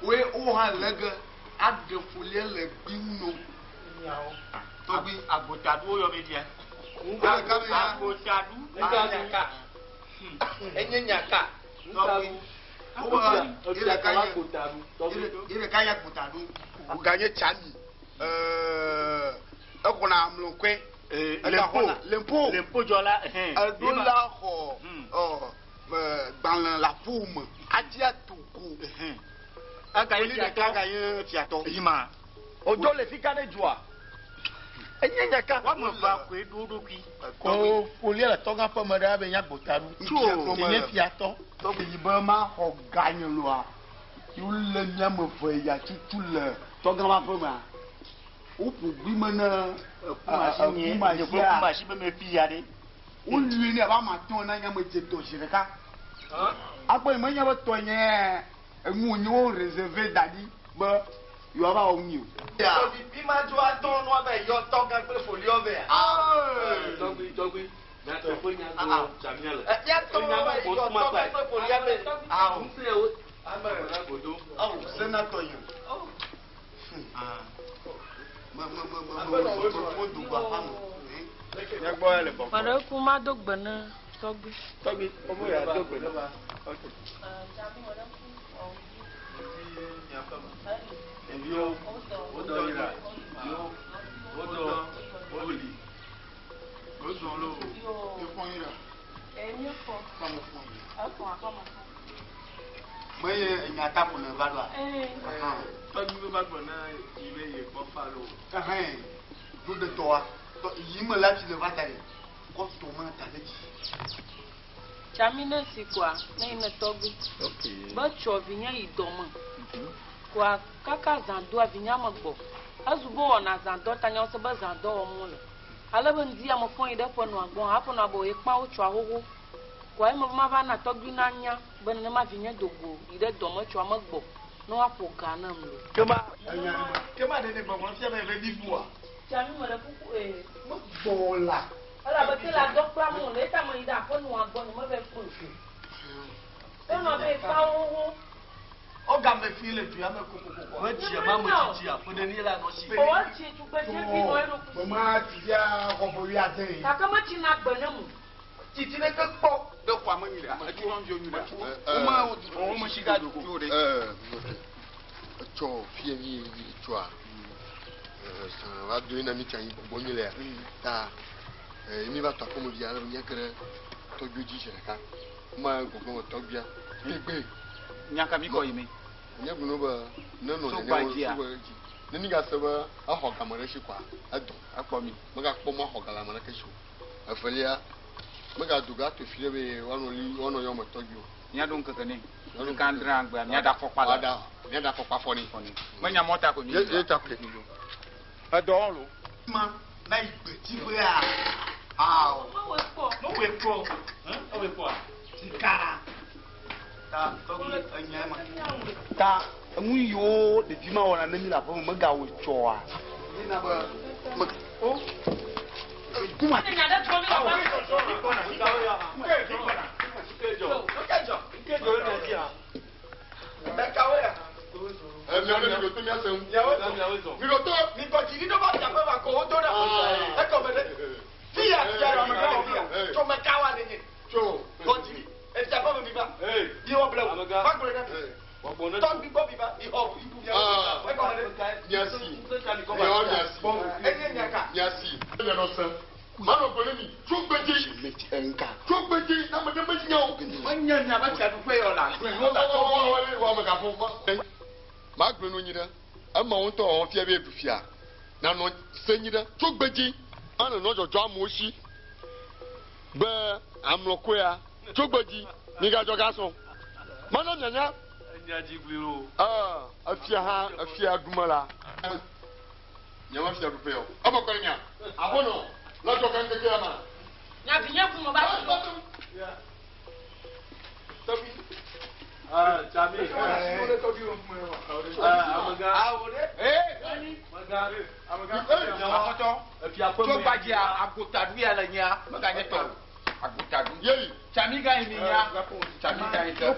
Woe wo hã le ge aɖe folia le gbi ŋu no. Tɔgbi. Agbotaɖu woyɔ be fia. Wole ka be ya. Agbotaɖu. Enye nyaka. Enye nyaka. Tɔgbi. Wo be ye ɖeka nye ye ɖeka nye agbotaɖu. Wòganye tsami. Ɛɛ exɔna amlɔkɔe. Lempo. Lempo. Lempo dzɔla. Ɛhɛn. Eɖo la xɔ ɔ gbalẽ le aƒu me. Adi ato go. Aga ye Foli ɖeka fiatɔ. ga nye fiatɔ. Yima. Odzo le fika ɖe dzoa. Enye nyaka. Woame evea koe ɖo wo ɖokui. Ko folia le tɔgã ƒe me ɖe abe nya gbota ɖu. Tso. Nye fiatɔ. Tɔgbi yi be ma xɔ ga nye loa. Yi wole miame ve ya tutu le tɔgã ma ƒe mea. Woƒo gbi me ne Kumasi nye nye kple kumasi be me fi ya ɖe. Wolui ne abe ame atɔ̃ na nye ame dze dɔ zi ɖeka. Akpɔ yi menye be tɔ nye enu wònye wo réservé da ɖi be yewoava wɔ nu o. Tɔgbi bi ma dzo atɔ nua be yɔ tɔgã kple foliɔ be. Tɔgbi tɔgbi nyateƒe nya gblɔ tsamia le. Míatɔ nua be yɔ tɔgã kple foliɔ be. Awo. Ŋusẽ wo. Ame godo. Awo senatɔ nye. Me me me me me me do gba fa me. Nyagbɔ ya le bɔkɔ. Meɖe ku ma do gbe ne tɔgbi. Tɔgbi omo ya do gbe ne. Ok. Ɖeviwo wodɔ yira. Yo wodɔ woli. Wozɔ lo. Efɔ yira. Míefɔ. Fɔme fɔ yira. Efɔ akɔme. Me ye enyata ko ne va ɖoa. Tɔgbi be va gblɔ na yi be ye kpɔ fa lo. Ɛhɛn. Do ɖe tɔa. Tɔ yi me la tsi le va ta ɖe. Kɔ tɔ ma ta ɖe dzi. Tsami ne si koa ne yi ne tɔgbi. Ok. Be tsɔ vinye yi dɔme. Koa kaka zã doa vinye ame gbɔ. Ezu be wɔna zãdɔ ta nyawo se be zãdɔ wɔm wole. Ale be ŋdi ame fɔ yi ɖe ƒe nɔa gbɔ haƒe nɔa be ye kpa wo tsɔa xoxo. Koa eme be mava na tɔgbi na nya be nenema vinye do go yi ɖe dɔme tsɔ ame gbɔ ne woaƒo ga nam lo. Kema kema ɖe ne gbɔgbɔ fia be be bibua. Tsami me ɖe kuku ee. Me gbɔ la. Elabe te la dɔ kpla mo le eta me yi ɖe aƒe nɔa gbɔ nye meve kpɔe o. Enɔ be kpa wo xoxo. Ɔgame fi le du ya me kokokoko. Me dzia ma me dzidzi aƒe ɖe ni la nɔ si. O etsi tugbedze vi nɔ eɖokui. Me ma tsi ya xɔ ƒe wuiade yi. Gake metsina gbe ne mo. Titi ɖe ke kpɔ ɖe xɔa me nyui ɖe. Etso wɔm viwo nyui ɖe. Wome wome si ga do ɖe. Etsɔ fie mi tsɔa. Sã va do na mi tsa yi gbɔgbɔ mi lea. Ta mi va tɔ aƒeme via ale mía ke ɖe tɔgbi dzi zi ɖeka. Ma gbɔgbɔ me tɔgbia. Gbegbe. Nyaka mi kɔ yi mi. Nye gblɔ be ne nɔ So nene gba wo dzia. so gba dzi. Ne mi gase be exɔ game ɖe si koa edɔ. Akpɔ mi. Megakpɔ mɔ axɔ ga le ame ɖeke si o. Evelia megado ga to fi ɖe be woanɔ li woanɔ yɔ me tɔgbi o. Míaɖo ŋkeke nɛ. Ŋkeke adre agbea míaɖe afɔkpa la. Míaɖe míaɖe afɔkpa fɔ nɛ. Menya mɔta ko mi. Ye ye ta koe. Edɔ wɔm lo. Ma na yi gbeti ƒea. Awo. Mewɔe kpɔ. Mewɔe kpɔ. Ewɔe kpɔa? Sika. Ta tɔgbi enya ma. Ta enu yiwo ɖevi ma wɔna ne mi le aƒe me megawɔe tsɔa. Yina be me o. Kuma. Ne nya ɖe gblɔ mi le aƒe. Miawo ɖe mi ɖo to mía se ŋu. Mi ɖo to. Mi kɔ dzi ɖo va fiaƒe va ko wo do ɖe. Ekɔme ɖe. Fia fia ɖe ame ɖe fia. Tso me ka wa nenye. Tso. Kɔ dzi. Efiaƒe me mi va. Mi wɔ ble wo. Va gblɔe ɖe mi. Tɔgbi gbɔ mi va. Mi xɔ ibu miawo. Ekɔme ɖe. Miasi. Miawo miasi. Enye nyaka. Miasi. Mianɔ se. Manɔ gblɔ ne mi. Tso gbedzi. Nka. Tso gbedzi. Na ame ɖe menya o. Menye miabe fiaɖuƒe yɔ la. Magblɔ nu nyi ɖe. Ema ŋutɔ wɔwɔ fia be eɖu fia. Nanɔ se nyi ɖe. Tso gbedzi. Anɔ nɔ dzɔdzɔ amewo si. Be amlɔkoea. Tso gbedzi. Migadzɔ gasɔ. Mana mianya. Enya dzi gli lo. Efia hã efia ɖume la. Nyama fia ɖuƒe yɔ. Ebe kɔ ɖe mia. Aƒenɔ. Le dzɔ keŋkeŋ ya ma. Nya vinye ƒu me va tsi. Tɔgbi. Tsami. Amegã. Ee. Aƒetɔ. Efiaƒe Tso me. gbadzia agotaɖu ya le nyia meganye tɔ o. Agotaɖu. Yeyi. Tsami gã yi mi nya. Tsami gã yi te.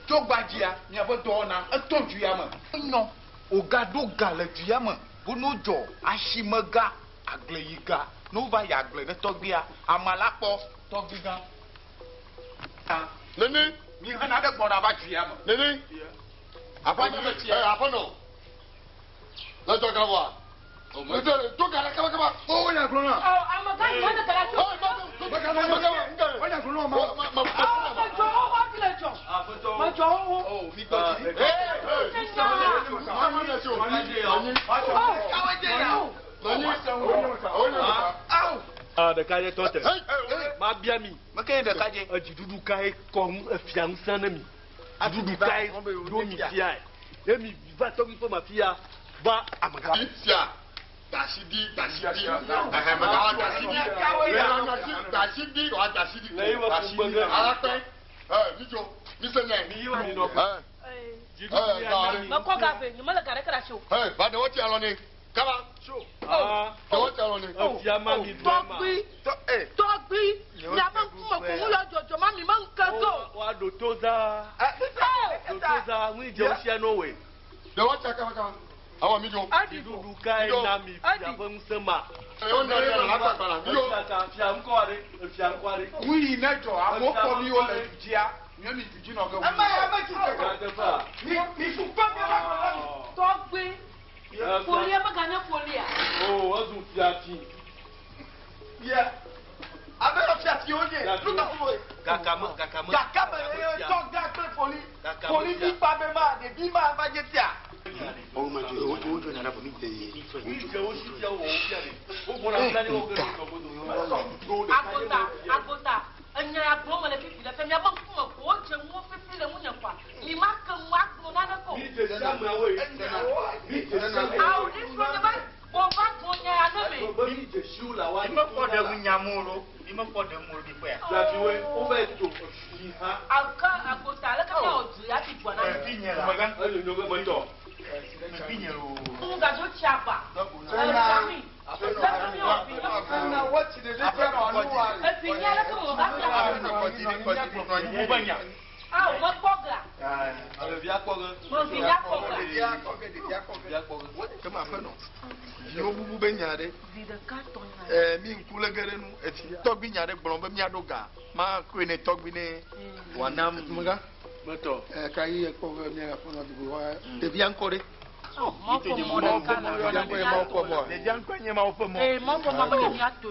Tso gbadzia miaƒe dɔwɔna etɔ du ya me. Enɔ wogaɖo ga le du ya me. Bo no dzɔ asime ga agble yi ga ne wova yi agble ɖe tɔgbia ame la kpɔ tɔgbi gã. Nene. Mi hena ɖe gbɔna va du ya me. Nene. Aƒe nye me tsia. Aƒenɔ. Le dzɔ ga vɔa. To ga ɖe kaba kaba. O ya gblɔ na. Ɔ amegã yi mele ga ɖe asi o. Wanya gblɔ na ma. Ɔ medzɔ xoxo hafi le dzɔ. Medzɔ xoxo. Ɖeka dze tɔ te. Ma bia mi. Meke ye ɖeka dze. Edziɖuɖu kae kɔ ŋu efia ŋusẽ ne mi. Dziɖuɖu kae ɖo mi fiae. Ye mi va tɔgbi ƒe ma fia va amegã. Fia dasidi dasidi ɛhɛn mɛ awa dasidi dasidi wa dasidi ko alakpɛ ɛ midzo misɛnyɛ ɛ ɛ Mekɔ ga ve, nye mele ga ɖeke ɖe asi o. ɛ va ɖewo ti alɔ ne kaba ɖewo ti alɔ ne. Efia ma mi du ema. Tɔgbi, tɔgbi, miaƒe ŋkume ko ŋu yɔ dzɔdzɔ ma mi me ŋke go. Wa ɖo to za. Ɖo to za ŋu dze wo sia no we. Ɖewo ti kaba kaba awa midzo. Dziɖuɖu kae na mi fia ƒe ŋusẽ ma. Ewo na mi la gbagba la midzo. Efia ŋkɔ aɖe, efia ŋkɔ aɖe. Wuyi ne dzɔ amewo kpɔ mi wo le du dzia míɔ mi du dzi nɔ ge. Eme ya me tsi te. Nyateƒea. Mi mi fu kpe mi la gblɔ na mi. Tɔgbi, folia meganye folia. O ezu fia fi. Yɛ. Abe yɔ fia fi wo nye. Nu ka fún wo. Gakame gakame. Gakame ye tɔgã kple poli. Poli vi kpa be ma ɖevi ma va dze tia. Dze wo si fia wo wo fia ɖe. Wo gbɔna fia ɖe wo ge ɖe tɔgbodo. Agbota, agbota, enya ya gblɔm mele fifi le fia miaƒe ŋkume ko wodze ŋuwo fifi le ŋunye kɔa, mi ma ke ŋu agblɔ naneke o. Mi dze si ameawoe. Mi dze si ameawoe. Awo ne srɔ̃ nye va gbɔ va gblɔ nya ya ne me. Be mi dze si wo la wa. Mi mekpɔ ɖe ŋu nyamu lo. Mi mekpɔ ɖe ŋu lo mi kpɔe. Fiafiwoe wova yi tso efi ha. Ake agbota aleke miawɔ du ya fi dua na mi. Evi nye la. Enyonyo be metɔ. Evi nye lo. Ŋu gadzo tsi agba. Efia mi. Leke miawɔ vi nye. Evi nye aleke mewɔ va fia. Awo mekpɔ ga. Ɖevia kpɔ ge. Mevi ya kpɔ ga. Ɖevia kpɔ ge. Kema aƒe nɔ. Viwo bubu be nya ɖe. Vi ɖeka tɔ nya. Ɛ mi ŋku le ge ɖe nu eti tɔgbi nya ɖe gblɔ be miaɖo ga ma koe ne tɔgbi ne wòana Amegã. Metɔ. Ɛ ka yi ekpɔ be mia aƒe nɔ dugu wa ɖevia ŋkɔ ɖe. Mɔƒo mɔ ɖeka la. Ɖevia ŋkɔ ye Mawu ƒe mɔ. Ɖevia ŋkɔe nye Mawu ƒe mɔ. Ee, mɔƒo mɔ be ɖevia to.